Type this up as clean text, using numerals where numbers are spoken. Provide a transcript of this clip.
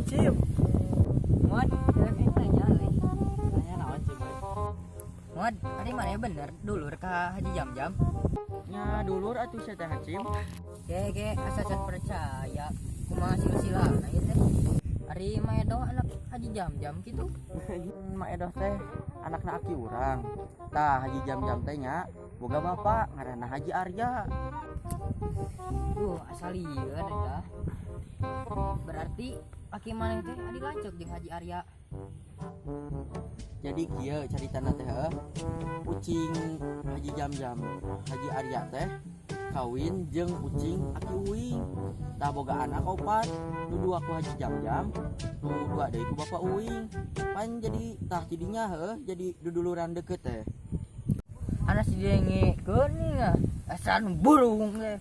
Cim. Mod, aing nanya euy. Nanya naon, Cim, euy? Mod, ari maneh bener dulur ka Haji Jam-Jam? Nya dulur atuh sia teh, Cim. Ke ke asa can percaya. Kumaha silsilahna ieu teh? Ari Maedoh anak Haji Jam-Jam gitu? Mak Edoh teh anakna aki urang. Tah, Haji Jam-Jam teh nya boga bapak ngaranna Haji Arya. Duh, asa lieur eta. Berarti aki maneh teh adi lanceuk jeung Haji Arya? Jadi kieu caritana teh, heuh. Ucing Haji Jam-Jam, Haji Arya teh kawin jeung ucing aki uing. Tah, boga anak opat, nu dua ku Haji Jam-Jam, nu dua deui ku bapak uing. Pan jadi tah tidinya, heuh, jadi duduluran deket teh. Anak si dengekeun nih, asa nu burung teh.